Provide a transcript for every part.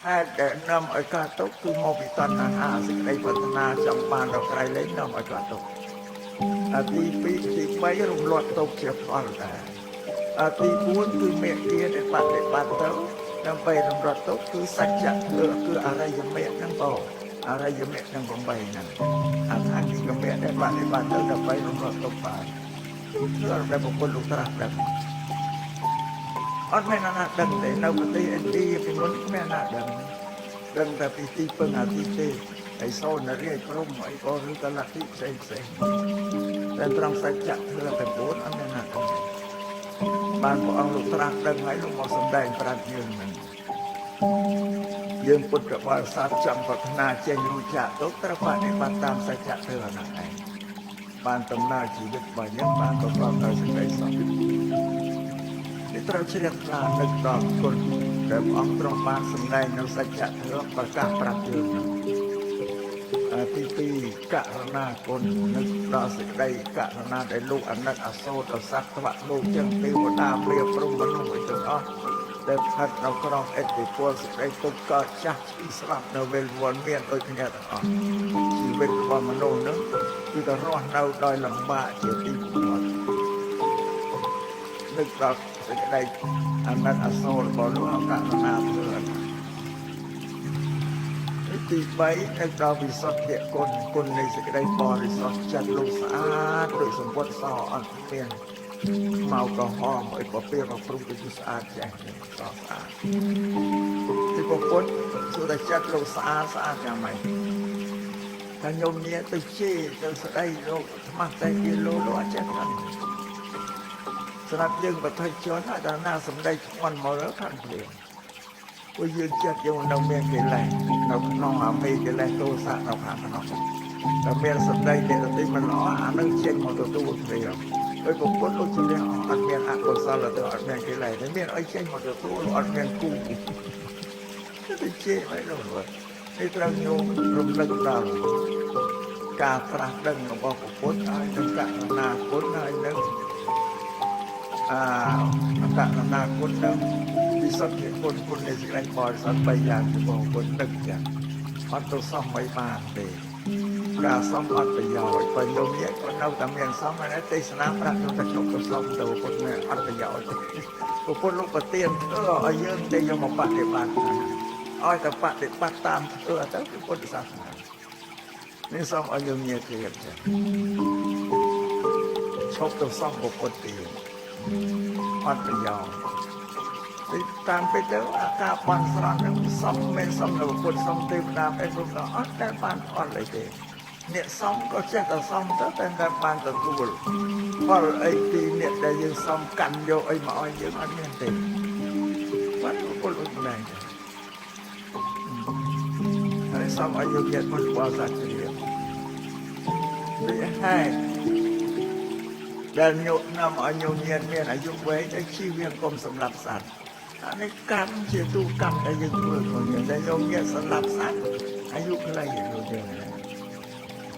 ហេតុដែលនាំឲ្យកើតទុក្ខគឺមកពីតណ្ហាសេចក្តីប្រាថ្នាចង់បានដល់ក្រៃលែងនាំឲ្យកើតទុក្ខអាទី2ទី3រំលត់ទុក្ខជាផលដែរអាទី4គឺមេគាដែលបដិបត្តិទៅដើម្បីរំលត់ទុក្ខគឺសច្ចៈគឺអរិយមគ្គហ្នឹងបងអរិយមគ្គទាំង8ហ្នឹងអដ្ឋង្គិកមគ្គដែលបដិបត្តិទៅដើម្បីរំលត់ទុក្ខបានធ្វើឲ្យបុគ្គលលោកត្រាស់ដឹងអត់មានណាដឹងទេនៅប្រទេសឥណ្ឌាពីមុនគ្មានណាដឹងដឹងតែពីទីពឹងអាទិទេហើយសូនរាជព្រំអីក៏ឬក៏លទ្ធិផ្សេងផ្សេងតែត្រង់សច្ចៈធ្វើតែ4អត់មានណាដឹងបានព្រះអង្គលោកត្រាស់ដឹងហើយលោកមកសម្ដែងប្រាប់យើងហ្នឹងយើងពុទ្ធបរិស័ទចង់ប្រាថ្នាចេញរួចចាកទុក្ខត្រូវបដិបត្តិតាមសច្ចៈធ្វើអាហ្នឹងឯងបានដំណើរជីវិតរបស់យើងបានប្រកបដោយសេចក្តីសុខនេះត្រូវជ្រះថ្លានឹកដល់គុណដែលព្រះអង្គទ្រង់បានសម្ដែងនៅសច្ចធម៌ប្រកាសប្រាប់យើងហ្នឹងទី2ករុណាគុណនឹកដល់សេចក្តីករុណាដែលលោកអាណិតអាសូរដល់សត្វត្វៈលោកចឹងទេវតាព្រាព្រំមនុស្សអីទាំងអស់ដែលស្ថិតនៅក្រោមឥទ្ធិពលសេចក្តីទុក្ខកើតចាស់ឈឺស្លាប់នៅវេលវល់មានដូចគ្នាទាំងអស់ជីវិតរបស់មនុស្សនឹងគឺតែរស់នៅដោយលំបាកជាទីបំផុតនឹកដល់សេចក្តីអាណិតអាសូររបស់លោកករុណាធ្វើទី3នឹកដល់វិសុទ្ធិគុណគុណនៃសេចក្តីបរិសុទ្ធចិត្តលោកស្អាតដូចសម្ពុតសអត់មានមកក្រហមអីពពាមកព្រំទៅស្អាតចេះសស្អាតទីប្រពន្ធសួរតែចិត្តលោកស្អាតស្អាតយ៉ាងម៉េចតែញោមនេះទៅជេរទៅស្ដីលោកថ្មាស់តែគេលោកលោកអត់ចេះខាងសម្រាប់យើងបទជនហើយដល់ណាសម្ដីធ្ងន់មកលើខាងព្រាមព្រោះយើងចិត្តយើងនៅមានកិលេសនៅក្នុងអាមេកិលេសទោសៈនៅខាងក្នុងតែមានសម្ដីអ្នកដទៃមិនល្អអានឹងចេញមកទទួលព្រាមដោយប្រពន្ធលោកជំនះអត់មានអកុសលទៅអត់មានកិលេសតែមានអីចេញមកទទួលអត់មានគូទៅជេរឲ្យលោកនេះត្រូវញោមរំលឹកដល់ការត្រាស់ដឹងរបស់ពុទ្ធហើយនឹងករុណាគុណហើយនឹងអាករុណាគុណនឹងវិសុទ្ធិគុណគុណនៃសេចក្តីបរិសុទ្ធបីយ៉ាងរបស់ពុទ្ធនឹកចឹងអត់ទៅសំមិនបានទេការសំអត់ប្រយោជន៍បើញោមនេះក៏នៅតែមានសំហើយទេសនាប្រាប់ខ្ញុំតែជប់ទៅសំទៅពុទ្ធនេះអត់ប្រយោជន៍ទេពុទ្ធលោកប្រទានធ្វើឲ្យយើងទេយកមកបដិបត្តិឲ្យតែបដិបត្តិតាមធ្វើទៅគឺពុទ្ធសាសនានេះសូមឲ្យយើងញាតិទៀតចឹងឈប់ទៅសំពុទ្ធទៀតអត់ប្រយោជន៍តាមពេលទៅអាការបន់ស្រន់នឹងសំមិនសំនៅពុទ្ធសំទេវតាអីព្រមដល់អត់តែបានអត់អីទេអ្នកសំក៏ចេះតែសំទៅតែតែបានទទួលផលអីពីអ្នកដែលយើងសំកាន់យកអីមកឲ្យយើងអត់មានទេបាត់ពុទ្ធឧបនាយហើយសំឲ្យយើងញាតិពុទ្ធបរិស័ទជ្រាបវាហេតុដែលញោមនាំឲ្យញោមញាតិមានអាយុវែងដែលជីវៀងកុំសម្លាប់សត្វអានេះកម្មជាទូកម្មដែលយើងធ្វើខ្លួនយើងតែញោមញាតិសម្លាប់សត្វអាយុខ្លីខ្លួនយើង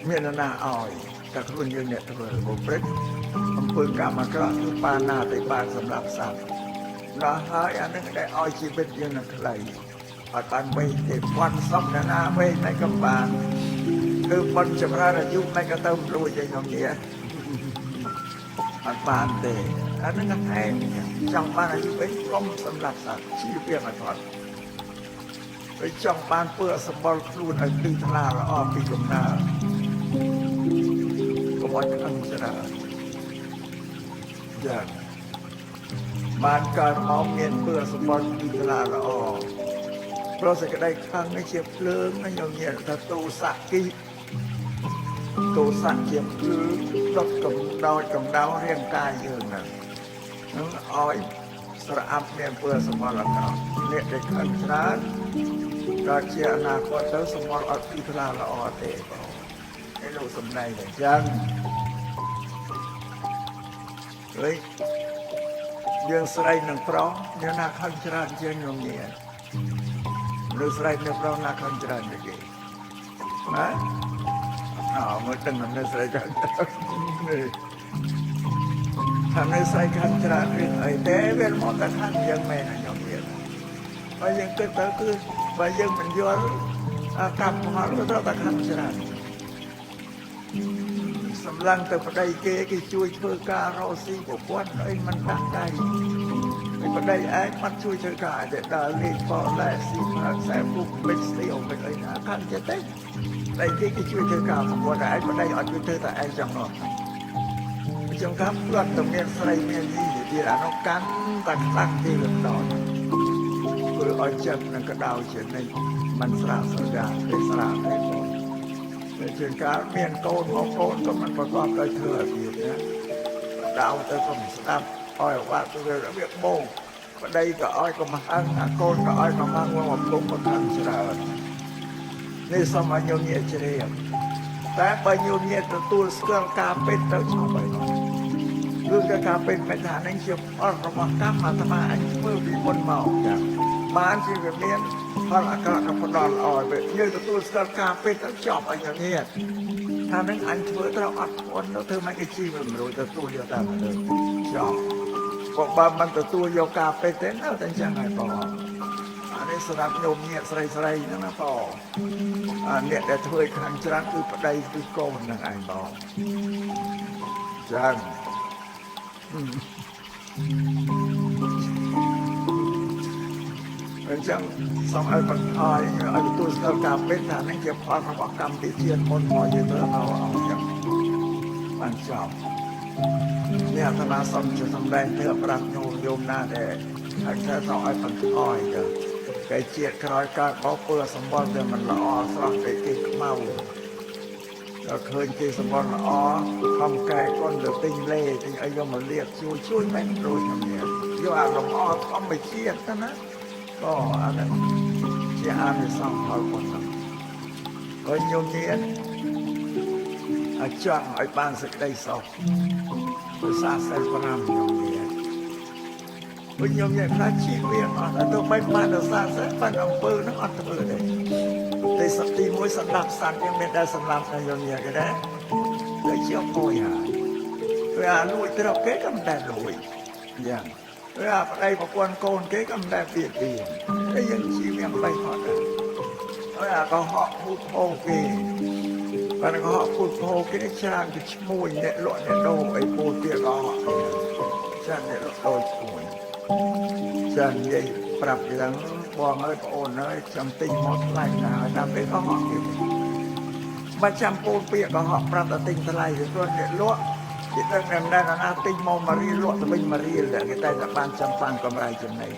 មានណាឲ្យតែខ្លួនយើងអ្នកធ្វើបុព្រិទ្ធអំពើកម្មអាក្រក់គឺបាណាតិបានសម្រាប់សត្វដល់ហើយអានឹងដែលឲ្យជីវិតយើងនឹងខ្លីអត់បានវែងទេបន់សំណាណាវែងមិនក៏បានគឺបន់ចម្រើនអាយុមិនក៏ទៅរួចឯញោមញាតិអត់បានទេអានឹងឯងចង់បានអាយុវែងកុំសម្រាប់សត្វជីវៈឲ្យគាត់ហើយចង់បានពើសម្បល់ខ្លួនឲ្យភ្លឺថ្លាល្អពីកំណើតកុំឲ្យខឹងច្រើនយ៉ាងបានកើតមកមានពើសម្បល់ភ្លឺថ្លាល្អព្រោះសេចក្តីខឹងនេះជាភ្លើងណាញោមញាតិថាទោសៈគិទោសៈជាភ្លើងដុតកំដៅកំដៅរាងកាយយើងហ្នឹងនឹងឲ្យស្រអាប់មានពើសម្បល់អាក្រក់អ្នកដែលខឹងច្រើនដល់ជាអនាគតទៅសម្បល់អត់ពីថ្លាល្អទេបងឯលោកសំដែងតែចឹងហើយយើងស្រីនឹងប្រុសយើងណាខឹងច្រើនជាងញោមញាតិមនុស្សស្រីនឹងប្រុសណាខឹងច្រើនជាងគេណាអើមើលដឹងមនុស្សស្រីខឹងថានៅស្រីខឹងច្រើនរឿងអីទេវាមកតែខឹងយ៉ាងមែនញោមញាតិ បើយើងគិតទៅគឺបើយើងមិនយល់កម្មផលក៏ត្រូវតែខំច្រើនសម្លឹងទៅប្តីគេគេជួយធ្វើការរកស៊ីប្រពន្ធអីមិនដាក់ដៃហើយប្តីឯងអត់ជួយធ្វើការតែដើរលេងបលែស៊ីផឹកខ្សែពុកមិនស្ទីអមិនអីណាខាន់ចិត្តទេប្តីគេគេជួយធ្វើការប្រពន្ធតែឯងប្តីអត់ជួយធ្វើតែឯងចង់នោះចង់កាប់គាត់ទៅមានស្រីមានយីទៀតអានោះកាន់តែខ្លាំងទៀតម្ដងធ្វើឲ្យចិត្តនឹងក្តៅជានិច្ចមិនស្រាកស្រាទេស្រាកទេបងតែជាងកាលមានកូនមកកូនក៏មិនប្រកបដោយធ្វើឲ្យទៀតណាដៅទៅក៏មិនស្ដាប់ឲ្យវត្តទៅវាបោកប្តីក៏ឲ្យកំហឹងអាកូនក៏ឲ្យកំហឹងមកពុំក៏ខឹងច្រើននេះសូមឲ្យញោមញាជ្រាបតែបើញោមញាទទួលស្គាល់ការពិតទៅឈប់ហើយគឺការពិតមិនថានឹងជាផលរបស់កម្មអាត្មាអញធ្វើពីមុនមកចាបានជាវាមានផលអាក្រក់ក៏ផ្ដល់ឲ្យវាយើងទទួលស្គាល់ការពិតទៅចប់ឲ្យញោមញាថានឹងអញធ្វើត្រូវអត់ធន់ទៅធ្វើមិនគេជីវិតមិនរួចទទួលយកតាមទៅចប់ក៏បើមិនទទួលយកការពិតទេនៅតែអញ្ចឹងហើយបងអានេះសម្រាប់ញោមញាស្រីស្រីហ្នឹងណាបងអាអ្នកដែលធ្វើឲ្យខាងច្រើនគឺប្តីគឺកូនហ្នឹងឯងបងចឹងអញ្ចឹងសូមឲ្យបន្ថយឲ្យទទួលស្គាល់ការពិតថានឹងជាផលរបស់កម្មពីជាតិមុនមកយើងទៅមកអញ្ចឹងបានចប់នេះអាត្មាសូមជាសម្ដែងធ្វើប្រាប់ញោមញោមណាដែលហើយថាសូមឲ្យបន្ថយទៅគេជាតិក្រោយកើតមកពើសម្បត្តិវាមិនល្អស្រស់តែគេខ្មៅដល់ឃើញគេសម្បត្តិល្អខំកែកូនទៅទិញលេទិញអីយកមកលៀបជួយជួយមិនរួចគ្នាយកអាលំអធម្មជាតិទៅណាក៏អានេះជាអានិសង្សផលបុណ្យក៏ញោមទៀតអាចង់ឲ្យបានសេចក្តីសុខភាសាសិល5ញោមទៀតវិញញោមនិយាយថាជីវិតអត់ទៅបីបានដល់សាសិលបានអំពើនឹងអត់ធ្វើទេតែសតិមួយសម្រាប់សត្វយើងមានតែសម្រាប់តែញោមនិយាយគេដែរទៅជាអុយហើយវាលួចទ្រព្យគេក៏មិនដែលលួចយ៉ាងវាប្តីប្រពន្ធកូនគេក៏មិនដែលបៀតបៀនតែយើងជីវិតបីផុតដែរហើយអាកុហកពូផោគេបើកុហកពូផោគេច្រើនទៅឈ្មួញអ្នកលក់អ្នកដូរអីពូទៀតកុហកច្រើនអ្នកលក់ដូរឈ្មួញច្រើននិយាយប្រាប់គេថាបងអើយប្អូនអើយចាំទិញមកថ្លៃណាហើយតាមពេលកុហកគេបើចាំពូពាក្យកុហកប្រាប់តែទិញថ្លៃទៅព្រោះអ្នកលក់គេដឹងតែម្ដងណាទិញមកមួយរៀលលក់ទៅវិញមួយរៀលតែគេតែបានចាំបានកម្រៃចំណេញ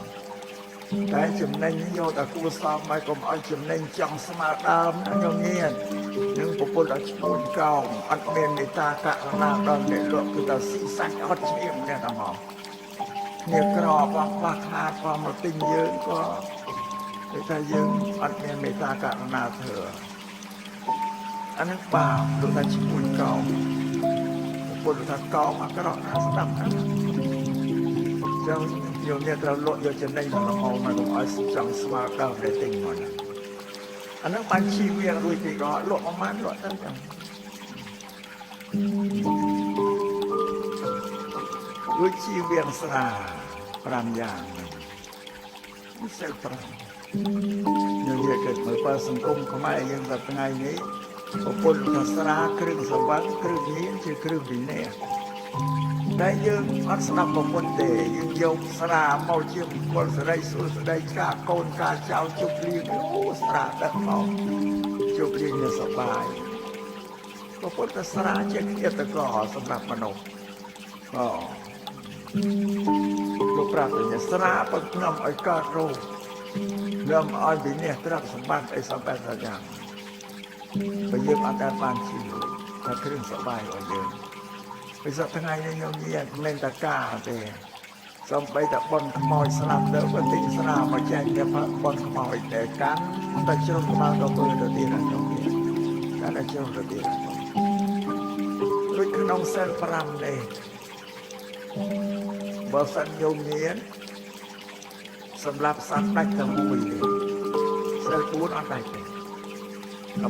តែចំណេញយកតែគួសមហើយកុំឲ្យចំណេញចង់ស្មើដើមណាញោមញាតនឹងប្រពន្ធឲ្យឈ្មោះកោងអត់មានមេត្តាករុណាដល់អ្នកលក់គឺតែស៊ីសាច់អត់ឈាមអ្នកតែមកគ្នាក្របងខ្វះខាតផងមកទិញយើងក៏គេថាយើងអត់មានមេត្តាករុណាធ្វើអានឹងបាបលោកថាឈ្មោះកោងពុទ្ធថាកោងអាក្រក់ណាស់ស្ដាប់ណាចឹងយកអ្នកត្រូវលក់យកចំណេញមកល្មមមកកុំឲ្យចង់ស្មើដើមដែលទិញមកណាអានឹងបានជីវិតរួចពីក៏លក់ប្រហែលលក់ទៅចឹងរួចជីវិតស្រា5យ៉ាងនេះសិល5យើងនិយាយកិត្តមើលបើសង្គមខ្មែរយើងតែថ្ងៃនេះប្រពន្ធថាស្រាគ្រឿងសង្វឹងគ្រឿងញៀនជាគ្រឿងវិន័យតែយើងអត់ស្ដាប់ប្រពន្ធទេយើងយកស្រាមកជាមង្គលសិរីសួស្តីកាកូនកាចៅជប់លៀងអូស្រាដឹកមកជប់លៀងសប្បាយប្រពន្ធថាស្រាជាឃាតករសម្រាប់មនុស្សអូលោកប្រាប់ថាស្រាបើខ្ញុំឲ្យកើតរោគនាំឲ្យវិនិច្ឆ័យទ្រព្យសម្បត្តិអីសម្បត្តិយ៉ាងបើយើងអត់ដែលបានជីវិតតែគ្រឿងសប្បាយរបស់យើងពីសប្តាហ៍ថ្ងៃនេះខ្ញុំនិយាយមិនតែការទេសំបីតែប៉ុនខ្មោចស្លាប់ទៅក៏ទិញស្រាមកចែកតែប៉ុនខ្មោចតែកាន់តែជ្រុំក្បាលទៅទៅទៀតខ្ញុំនិយាយកាន់តែជ្រុំទៅទៀតដូចក្នុងសិល5នេះបើសិនញោមមានសម្រាប់សត្វដាច់តែមួយទេសិល4អត់ដាច់ទេ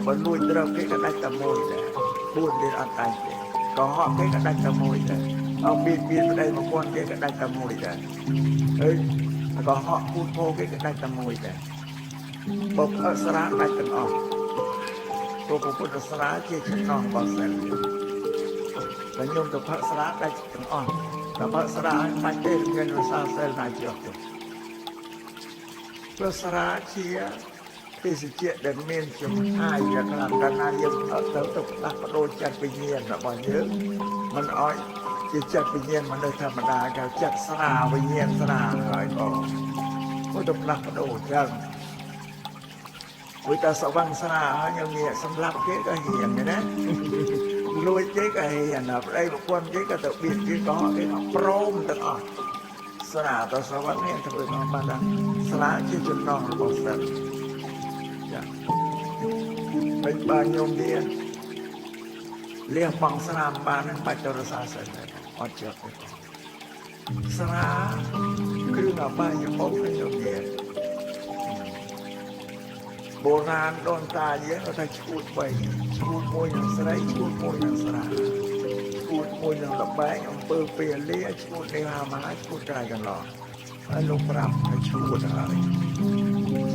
បើលួចត្រូវគេក៏ដាច់តែមួយដែរ4ទៀតអត់ដាច់ទេកុហកគេក៏ដាច់តែមួយដែរអត់បៀតបៀនប្តីប្រពន្ធគេក៏ដាច់តែមួយដែរហើយ ក៏ហក់ពូនពោគេក៏ដាច់តែមួយដែរបើផឹកស្រាដាច់ទាំងអស់ព្រោះពុទ្ធស្រាជាចំណងរបស់សិលតែញោមទៅផឹកស្រាដាច់ទាំងអស់តែផឹកស្រាឲ្យបាច់ទេមានរសាសិលណាជាប់ទេព្រោះស្រាជាទេសជ្ជៈដែលមានចំហាយយ៉ាងខ្លាំងកាលណាយើងផឹកទៅទៅផ្លាស់ប្ដូរចិត្តវិញ្ញាណរបស់យើងមិនអោយជាចិត្តវិញ្ញាណមនុស្សធម្មតាគេចិត្តស្រាវិញ្ញាណស្រាហើយក៏ទៅផ្លាស់ប្ដូរចឹងព្រោះតែសវឹងស្រាហើយញងាសម្លាប់គេក៏ហ៊ានណាលួចគេក៏ហ៊ានណាប្តីប្រពន្ធគេក៏ទៅបៀតគេក៏គេក៏ព្រមទាំងអស់ស្រាទៅសវឹងនេះធ្វើមកបានថាស្រាជាចំណងរបស់សិលចាមិនបានញោមនេះលះបង់ស្រាបាននឹងបាច់ទៅរសាសិលអត់ជាប់ទេស្រាគ្រឿងអបាយមុខញោមនេះបុរាណដូនតាយើងគាត់ថាឈួតបីឈួតមួយនឹងស្រីឈួតមួយនឹងស្រាឈួតមួយនឹងលបែងអំពើពាលាឈួតនេះហាមហាឈួតក្រៃកន្លងហើយលោកប្រាប់ថាឈួតហើយ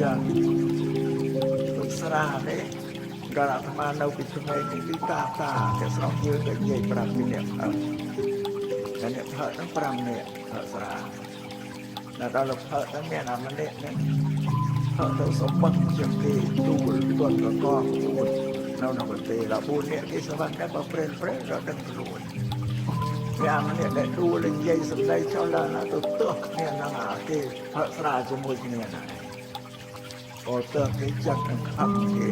ចាស្រានេះកាលអាត្មានៅពីក្មេងនេះគឺតាតាតែស្រុកយើងក៏និយាយប្រាប់ពីអ្នកផឹកតែអ្នកផឹកហ្នឹង5នាក់ផឹកស្រាដល់ដល់ផឹកហ្នឹងមានអាម្នាក់ហ្នឹងផឹកទៅសម្បត្តិជាគេទូលទាន់កកពួននៅក្នុងប្រទេសដល់4នាក់គេសម្បត្តិតែបើប្រេនប្រេនដល់ដឹងខ្លួនវាអាម្នាក់ដែលទូលនិយាយសម្ដីចោលឡើងទៅទោះគ្នាហ្នឹងអាគេផឹកស្រាជាមួយគ្នាណាអូទើគេចាត់នឹងខំគេ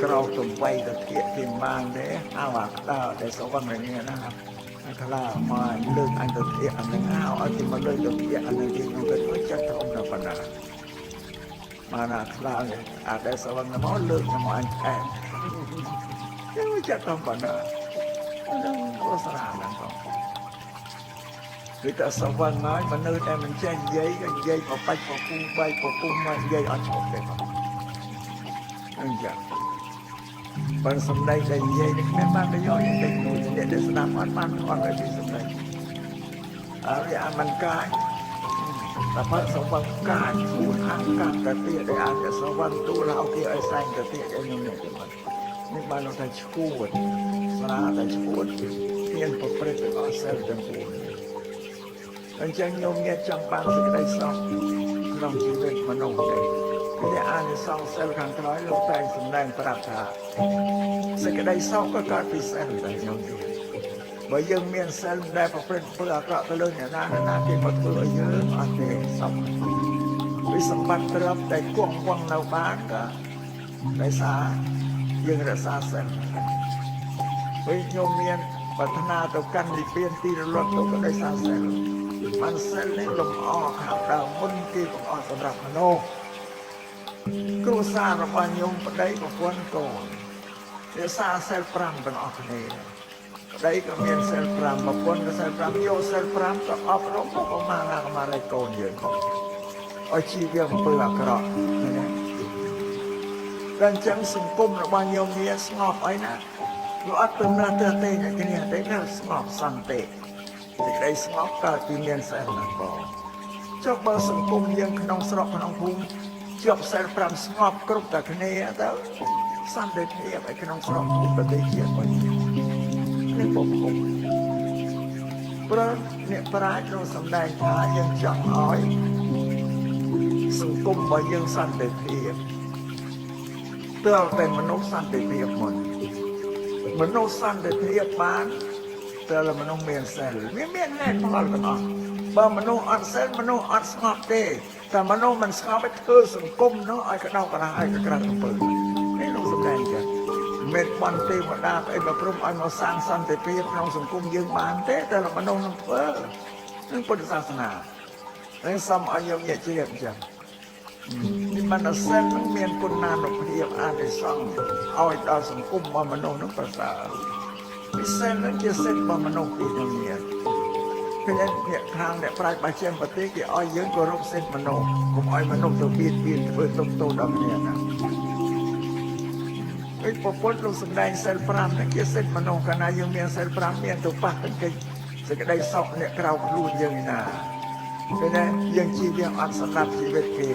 ក្រោកទំបីទៅធៀកគេបានទេហៅអាក្តៅដែលសវណ្ណនេះណាអាខ្លាមកលើកអញទៅធៀកអានឹងហៅឲ្យគេមកលើកទៅធៀកអានឹងគេក្នុងទៅចាត់ធំដល់ប៉ុណ្ណាបានអាខ្លាអាដែលសវណ្ណមកលើកមកអញថែមគេចាត់ធំប៉ុណ្ណានឹងអស្រាហ្នឹងក៏គឺតែសវណ្ណហើយមនុស្សដែលមិនចេះនិយាយក៏និយាយបបាច់បពុះបែកបពុះមកនិយាយអត់ឈប់ទេបងអញ្ចឹងបើសម្ដីដែលនិយាយនេះគ្មានបានប្រយោជន៍ទេមួយអ្នកដែលស្ដាប់អត់បានអត់ឲ្យពីសម្ដីអរិយមិនកាយតែបើសវណ្ណកាយគួរខាងកាត់តែទៀតដែលអាចសវណ្ណទូលហៅគេឲ្យសែងទៅទៀតឲ្យខ្ញុំនេះទេបាទនេះបានលោកថាឈួតស្រាតែឈួតហ៊ានប្រព្រឹត្តទាំងអស់សិលទាំងពួងអញ្ចឹងញោមញាតចង់បានសេចក្តីសុខក្នុងជីវិតមនុស្សទេគឺអានិសង្សសិលខាងក្រោយលោកតែងសម្ដែងប្រាប់ថាសេចក្តីសុខក៏កើតពីសិលដែរញោមញាតបើយើងមានសិលដែលប្រព្រឹត្តធ្វើអាក្រក់ទៅលើអ្នកណាអ្នកណាគេមកធ្វើឲ្យយើងអត់ទេសុខវិសម្បត្តិទ្រព្យដែលគង់វង្សនៅបានក៏ដោយសារយើងរក្សាសិលវិញញោមមានប្រាថ្នាទៅកាន់និព្វានទីរលត់ទៅក៏ដោយសារសិលបានសិលនេះលំអខាងដើមមុនគេបង្អស់សម្រាប់មនុស្សគ្រួសាររបស់ញោមប្តីប្រពន្ធកូនរក្សាសិល5ទាំងអស់គ្នាប្តីក៏មានសិល5ប្រពន្ធក៏សិល5យកសិល5ទៅអប់រំមកប្រមាណាកម្រិតកូនយើងឲ្យជីវៈអំពើអាក្រក់ណាដល់អញ្ចឹងសង្គមរបស់ញោមមានស្ងប់អីណាវាអត់ទៅណាទៅទេអ្នកគ្នាទេណាស្ងប់សន្តិសេចក្តីស្ងប់កើតពីមានសិលណាបងចុះបើសង្គមយើងក្នុងស្រុកក្នុងភូមិជាប់សិល5ស្ងប់គ្រប់តែគ្នាទៅសន្តិភាពឯក្នុងស្រុកភូមិប្រទេសជាតិរបស់យើងនេះពុំពុំព្រោះអ្នកប្រាជ្ញលោកសម្ដែងថាយើងចង់ឲ្យសង្គមរបស់យើងសន្តិភាពទើបតែមនុស្សសន្តិភាពមុនមនុស្សសន្តិភាពបានទើបមនុស្សមានសិលវាមានហេតុផលទាំងអស់បើមនុស្សអត់សិលមនុស្សអត់ស្ងប់ទេតែមនុស្សមិនស្ងប់ឲ្យធ្វើសង្គមនោះឲ្យក្តៅក្រហាយឲ្យក្រាស់អំពើនេះលោកសម្ដែងចឹងមិនបានទេវតាអីមកព្រមឲ្យមកសាងសន្តិភាពក្នុងសង្គមយើងបានទេតែមនុស្សនឹងធ្វើនឹងពុទ្ធសាសនានឹងសូមឲ្យយើងញាតិជ្រាបអញ្ចឹងនេះបានសិលនឹងមានគុណានុភាពអានិសង្សឲ្យដល់សង្គមរបស់មនុស្សនឹងប្រសើរពិសេសនឹងជាសិទ្ធិរបស់មនុស្សទីនេះគឺអ្នកខាងអ្នកប្រាជ្ញបាជាប្រទេសគេឲ្យយើងគោរពសិទ្ធិមនុស្សកុំឲ្យមនុស្សទៅបៀតបៀនធ្វើទុកទោសដល់គ្នាណាឯប្រពន្ធលោកសម្ដែងសិល5នេះជាសិទ្ធិមនុស្សកាលណាយើងមានសិល5មានទៅប៉ះទង្គិចសេចក្តីសុខអ្នកក្រៅខ្លួនយើងឯណា ពេលនេះយើងជីវៀងអត់សម្រាប់ជីវិតគេ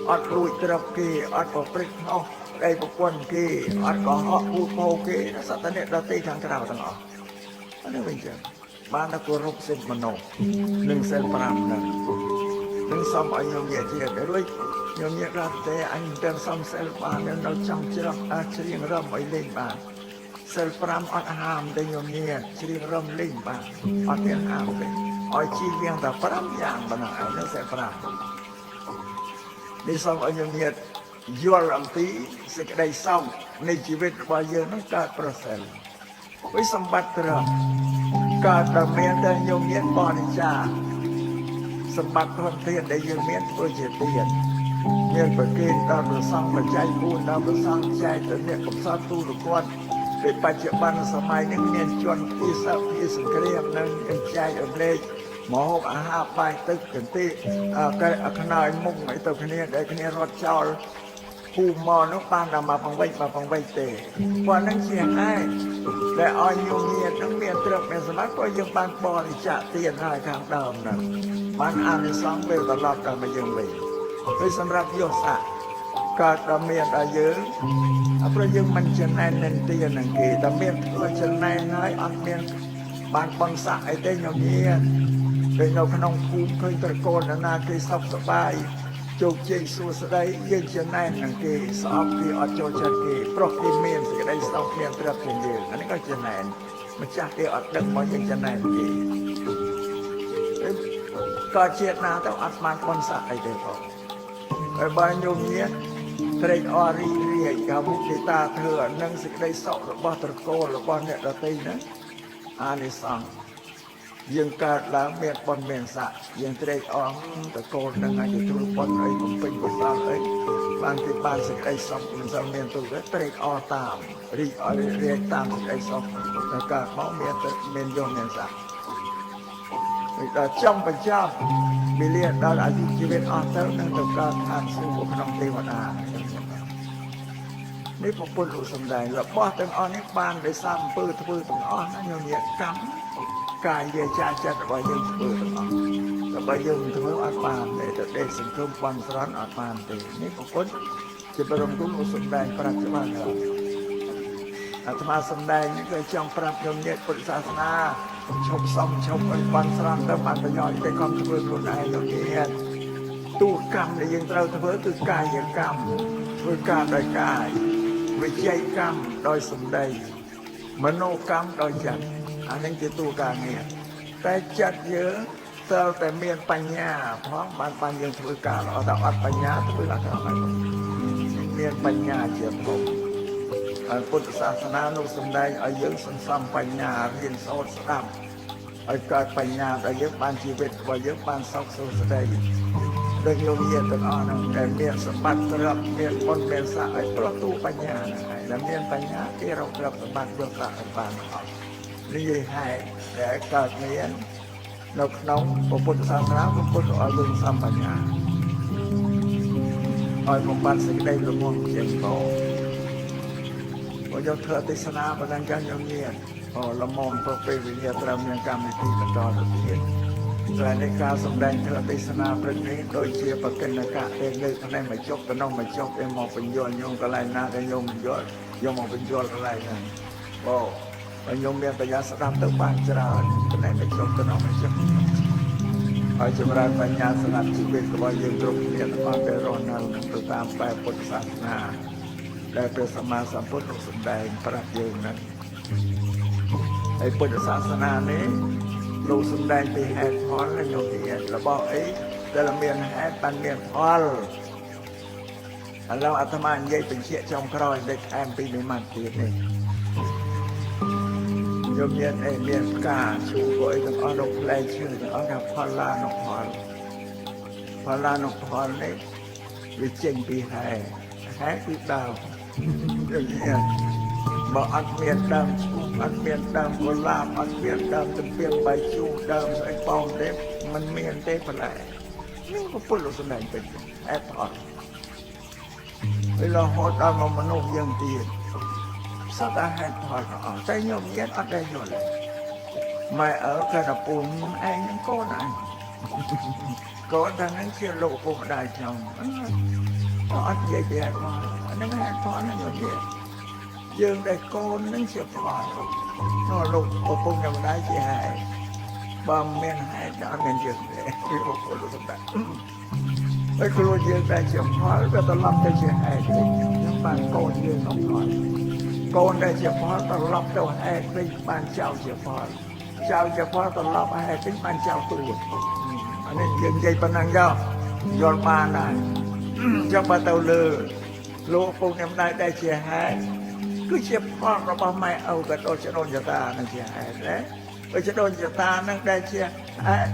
អត់លួចទ្រព្យគេអត់ប្រព្រឹត្តខុសប្តីប្រពន្ធគេអត់កុហកពូពោគេសត្វតែអ្នកដទៃខាងក្រៅទាំងអស់អានេះវិញចឹងបានតែគោរពសិទ្ធិមនុស្សនិងសិល5ហ្នឹងនឹងសំឲ្យខ្ញុំនិយាយទៀតរួចខ្ញុំនិយាយដល់ទេអញមិនសំសិលបាននៅចង់ច្រោះអាច្រៀងរំឲ្យលេងបានសិល5អត់ហាមទេខ្ញុំនិយាយច្រៀងរំលេងបានអត់មានហាមទេឲ្យជីវៀងតែ5យ៉ាងប៉ុណ្ណោះឯនោះសិល5នេះសូមឲ្យខ្ញុំនិយាយយល់អំពីសេចក្តីសោកនៃជីវិតរបស់យើងនឹងកើតប្រសិលវិសម្បត្តិទ្រព្យកើតតែមានតែខ្ញុំមានបរិច្ចាគសម្បត្តិធនធានដែលយើងមានធ្វើជាទានមានប្រគេនដល់ព្រះសង្ឃបច្ច័យ4ដល់ព្រះសង្ឃចែកទៅអ្នកកំសត់ទូរគាត់ពេលបច្ចុប្បន្នសម័យនេះមានជនពីសភាសង្គ្រាមនិងចែករំលែកមកហូបអាហារបាយទឹកកន្តិកែខ្នើយមុខអីទៅគ្នាដែលគ្នារត់ចោលភូមិមកនោះបានតែមកបង្វិចមកបង្វិចទេព្រោះហ្នឹងជាហេតុដែលឲ្យញោមញាតនឹងមានទ្រព្យមានសម្បត្តិព្រោះយើងបានបរិច្ចាគទានហើយខាងដើមហ្នឹងបានអានិសង្សពេលត្រឡប់ដល់មកយើងវិញហើយសម្រាប់យកស័កកើតដល់មានដល់យើងព្រោះយើងមិនចំណែននឹងទាននឹងគេតែមានធ្វើចំណែនហើយអត់មានបានបនស័កអីទេញោមញាតពេលនៅក្នុងភូមិឃើញត្រកូលណាគេសុខសប្បាយជោគជ័យសួស្តីយើងចំណែននឹងគេស្អប់គេអត់ចូលចិត្តគេប្រុសគេមានសេចក្តីសុខមានទ្រព្យជាងយើងអានេះក៏ចំណែនម្ចាស់គេអត់ដឹងមកយើងចំណែនគេក៏ជាតិណាទៅអត់បានបនស័កអីទេផងហើយបើញោមញាតត្រេកអររីករាយកាមុទិតាធ្វើអានឹងសេចក្តីសុខរបស់ត្រកូលរបស់អ្នកដទៃហ្នឹងអានិសង្សយើងកើតឡើងមានបុណ្យមានស័ក្តិយើងត្រេកអរត្រកូលនឹងអាចធ្វើបុណ្យអីបំពេញកុសលអីបានគេបានសេចក្តីសុខមិនសូវមានទុក្ខទេត្រេកអរតាមរីកអររាយតាមសេចក្តីសុខតែកើតមកមានតែមានយមានស័ក្តិដល់ចំបញ្ចប់វេលាដល់អាយុជីវិតអស់ទៅនឹងទៅកើតឋានសួគ៌ក្នុងទេវតានេះពុទ្ធលោកសំដែងរបស់ទាំងអស់នេះបានដោយសារអំពើធ្វើទាំងអស់ណាញោមញាកម្មកាយវាចាចិត្តរបស់យើងធ្វើទាំងអស់តែបើយើងមិនធ្វើអត់បានទេទៅដេកសង្គមបន់ស្រន់អត់បានទេនេះពុទ្ធជាបរមគុណលោកសំដែងប្រាប់ច្បាស់ហើយអាត្មាសំដែងនេះក៏ចង់ប្រាប់ញោមញាពុទ្ធសាសនាឈប់សំឈប់អីបន់ស្រន់ទៅបានប្រយោជន៍តែកុំធ្វើខ្លួនឯងញោមញាតួកម្មដែលយើងត្រូវធ្វើគឺកាយកម្មធ្វើការដោយកាយវិជ័យកម្មដោយសម្ដីមโนកម្មដោយចិត្តអានេះជាតួការងារតែចិត្តយើងត្រូវតែមានបញ្ញាផងបានបានយើងធ្វើការល្អតែអត់បញ្ញាធ្វើអាក្រក់ហើយមានបញ្ញាជាធំហើយពុទ្ធសាសនាលោកសំដែងឲ្យយើងសន្សំបញ្ញារៀនសូត្រស្ដាប់ឲ្យកើតបញ្ញាដល់យើងបានជីវិតរបស់យើងបានសុខសួស្តីដូចលោកញាតិទាំងអស់ហ្នឹងដែលមានសម្បត្តិទ្រព្យមានបុណ្យមានស័ក្តិឲ្យប្រទូបញ្ញាហ្នឹងហើយដែលមានបញ្ញាគេរកទ្រព្យសម្បត្តិយកស័ក្តិឲ្យបានអស់នេះយហេតុដែលកើតមាននៅក្នុងពុទ្ធសាសនាពុទ្ធឲ្យយើងសំបញ្ញាឲ្យបំបត្តិសេចក្តីល្ងងចេញទៅបើយកធ្វើទេសនាបណ្ដឹងចាស់ញោមញាតិអូលមមប្រពេលវិញ្ញាត្រូវមានកម្មវិធីបន្តទៅទៀតតែនៃការសម្ដែងធ្វើទេសនាព្រឹកនេះដូចជាបកិនកៈទេលើកផ្នែកមកចុកទៅនោះមកចុកឯមកបញ្យល់ញោមកន្លែងណាដែលញោមបញ្យល់យកមកបញ្យល់កន្លែងហ្នឹងបើបើញោមមានបញ្ញាស្ដាប់ទៅបានច្រើនផ្នែកមកចុកទៅនោះមកចុកហើយចម្រើនបញ្ញាសម្រាប់ជីវិតរបស់យើងគ្រប់គ្នាទាំងអស់ដែលរស់នៅនឹងទៅតាមបែបពុទ្ធសាសនាដែលព្រះសម្មាសម្ពុទ្ធលោកសម្ដែងប្រាប់យើងហ្នឹងហើយពុទ្ធសាសនានេះលោកសម្ដែងពីហេតុផលណាញោមទៀតរបស់អីដែលមានហេតុបានមានផលឥឡូវអាត្មានិយាយបញ្ជាក់ចុងក្រោយដែលថែមពីមួយម៉ាត់ទៀតនេះញោមមានអីមានផ្កាឈូកអីទាំងអស់រកផ្លែឈើទាំងអស់ថាផលឡានុផលផលឡានុផលនេះវាចេញពីហេតុហេតុគឺដើមយ៉ាងនេះបើអត់មានដើមឈូកអត់មានដើមកុលាបអត់មានដើមទំពាំងបាយជូរដើមស្អីប៉ោងទេมันមានទេផ្លែនេះក៏ពុទ្ធលោកសម្ដែងពេញហេតុផលពេលរហូតដល់មកមនុស្សយើងទៀតសត្វតែហេតុផលទាំងអស់តែញោមញាតអត់ដែលយល់ម៉ែឪគាត់តែពូនឯងនឹងកូនឯង កូនថាហ្នឹងជាលោកឪពុកម្ដាយខ្ញុំអត់និយាយពីហេតុផលហ្នឹងហេតុផលហ្នឹងយកយើងដែលកូនហ្នឹងជាផលនោះលោកឪពុកម្ដាយជាហេតុបើមានហេតុអត់មានយើងទេគឺឪពុកលោកសម្ដេចហើយខ្លួនយើងដែលជាផលវាត្រឡប់ទៅជាហេតុវិញខ្ញុំបានកូនយើងក្នុងផលកូនដែលជាផលត្រឡប់ទៅហេតុវិញបានចៅជាផលចៅជាផលត្រឡប់ហេតុវិញបានចៅទួតអានេះយើងនិយាយប៉ុណ្ណឹងយកយល់បានហើយចង់បើទៅលើលោកឪពុកម្ដាយដែលជាហេតុគឺជាផលរបស់ម៉ែឪក៏ដូចជាដូនចតានឹងជាហេតុដែរបើជាដូនចតានឹងដែលជាហេតុ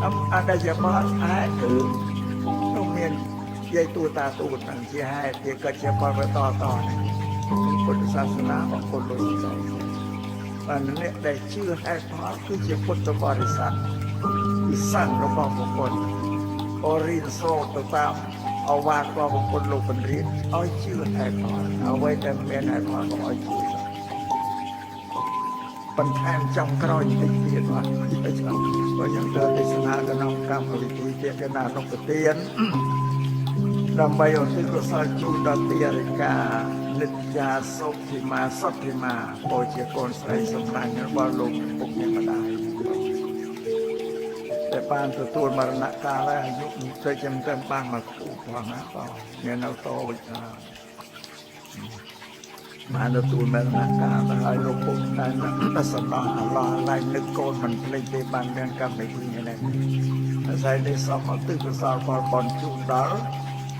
អំអត់ដែលជាផលហេតុគឺនោះមានយាយទូតាទូតនឹងជាហេតុជាកើតជាផលបន្តតនេះពុទ្ធសាសនារបស់ពុទ្ធលោកស្រីបានអ្នកដែលជឿហេតុផលគឺជាពុទ្ធបរិស័ទគឺសង្ឃរបស់បុគ្គលអរិយសោតទៅតាមអវាទរបស់បុគ្គលលោកបង្រៀនឲ្យជឿហេតុផលអ្វីដែលមានហេតុផលក៏ឲ្យជឿបន្ថែមចំក្រោយតិចទៀតបាទបើយើងទៅទេសនាក្នុងកម្មវិធីទាកណានុປទានដើម្បីឧទ្ទិសកុសលជូនដល់ទារិកានិត្យាសុខិមាសុទ្ធិមាពោជាកូនស្រីសម្លាញ់របស់លោកពុកអ្នកម្ដាយតែបានទទួលមរណកាលហើយអាយុទៅចាំតែបានមកគូផងណាបងមាននៅតវិញបានទទួលមរណកាលទៅហើយលោកពុកតែសំណោះអឡោះឡៃនឹកកូនមិនភ្លេចទេបានមានកម្មវិធីនេះអាស្រ័យនេះសូមឧទ្ទិសកុសលផលបុណ្យជូនដល់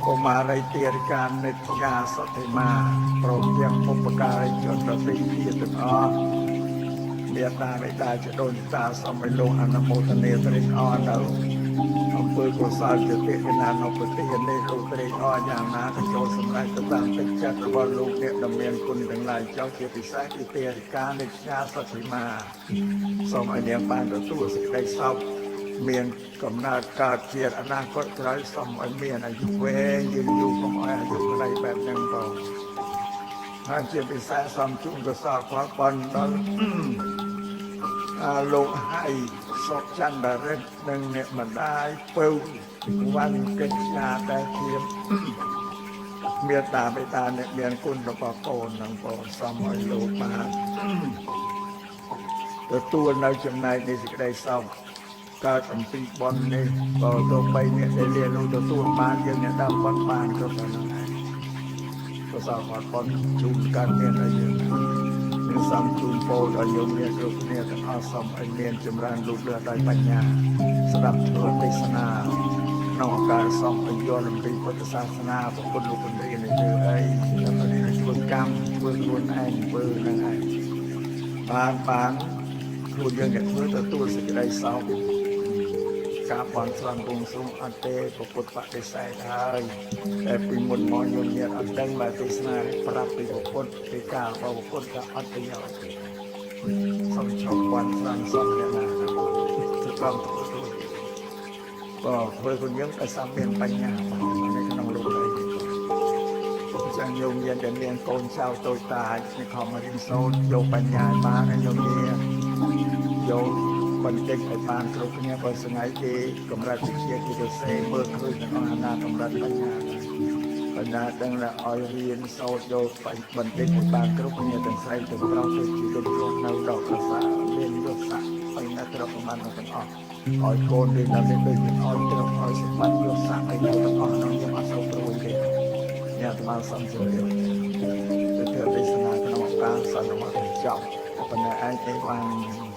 កុមារីទារិកានិត្យាសុទ្ធិមាព្រមទាំងបុព្វការីជនដទៃទៀតទាំងអស់មេត្តាបិតាចដូនតាសូមឲ្យលោកអនុមោទនាត្រេកអរនៅអំពើកុសលជាទេកណានុបទាននេះលោកត្រេកអរយ៉ាងណាក៏ចូលសម្រេចទៅតាមទឹកចិត្តរបស់លោកអ្នកដ៏មានគុណទាំងឡាយចៅជាពិសេសគឺទារិកានិត្យាសុទ្ធិមាសូមឲ្យនាងបានទទួលសេចក្តីសុខមានកំណើតកើតជាអនាគតក្រោយសូមឲ្យមានអាយុវែងយឺនយូរកុំឲ្យអាយុខ្លីបែបហ្នឹងបងហើយជាពិសេសសូមជូនកុសលផលបុណ្យដល់លោកហៃសុកចន្ទរិទ្ធនិងអ្នកម្ដាយពៅវ៉ាន់កិច្ចការដែលជាមេត្តាបិតាអ្នកមានគុណរបស់កូននឹងបងសូមឲ្យលោកបានទទួលនៅចំណែកនៃសេចក្តីសុខកើតអំពីបុណ្យនេះបើទោះបីអ្នកដែលលាលោកទទួលបានយើងអ្នកដើមបុណ្យបានក៏ប៉ុណ្ណឹងដែរកុសលផលបុណ្យជូនកើតមានឲ្យយើងនឹងសូមជូនពរដល់យើងអ្នកគ្រប់គ្នាទាំងអស់សូមឲ្យមានចម្រើនលូតលាស់ដោយបញ្ញាស្ដាប់ធម៌ទេសនាក្នុងឱកាសសូមឲ្យយល់អំពីពុទ្ធសាសនាព្រះពុទ្ធលោកបង្រៀនឲ្យធ្វើអីដើម្បីធ្វើកម្មធ្វើខ្លួនឯងធ្វើនឹងឯងបានខ្លួនយើងអ្នកធ្វើទទួលសេចក្តីសោកការបន់ស្រន់ពងសួងអត់ទេពុទ្ធបដិសេធហើយតែពីមុនមកញោមញាតអត់ដឹងមកទេសនាប្រាប់ពីពុទ្ធពីការរបស់ពុទ្ធក៏អត់ប្រយោជន៍ទេសូមឈប់បន់ស្រន់សំអ្នកណាទៅតាមធ្វើខ្លួនបើធ្វើខ្លួនយើងក៏សំមានបញ្ញានៅក្នុងលោកនេះចឹងញោមញាតដែលមានកូនចៅតូចតាចនេះខំរៀនសូត្រយកបញ្ញាបានញោមញាតយកបន្តិចឲ្យបានគ្រប់គ្នាបើស្ងាយគេកម្រិតវិជាគេទៅសេមើលឃើញទាំងអស់អាណាកម្រិតបញ្ញាបញ្ញាដឹងថាឲ្យរៀនសូត្រយកបន្តិចឲ្យបានគ្រប់គ្នាទាំងស្រីទាំងប្រុសទៅជីវិតរស់នៅដល់ប្រសើរមានយស័ក្តិឲ្យនៅទ្រព្យប្រមាណទាំងអស់ឲ្យកូនរៀនដល់នេះដូចឲ្យទ្រព្យឲ្យសម្បត្តិយស័ក្តិឲ្យនៅទាំងអស់នោះយើងអត់សូវព្រួយទេអ្នកអាត្មាសូមជម្រាបទៅធ្វើទេសនាក្នុងឱកាសសន្មតចប់ប៉ុន្តែឯងទេបាន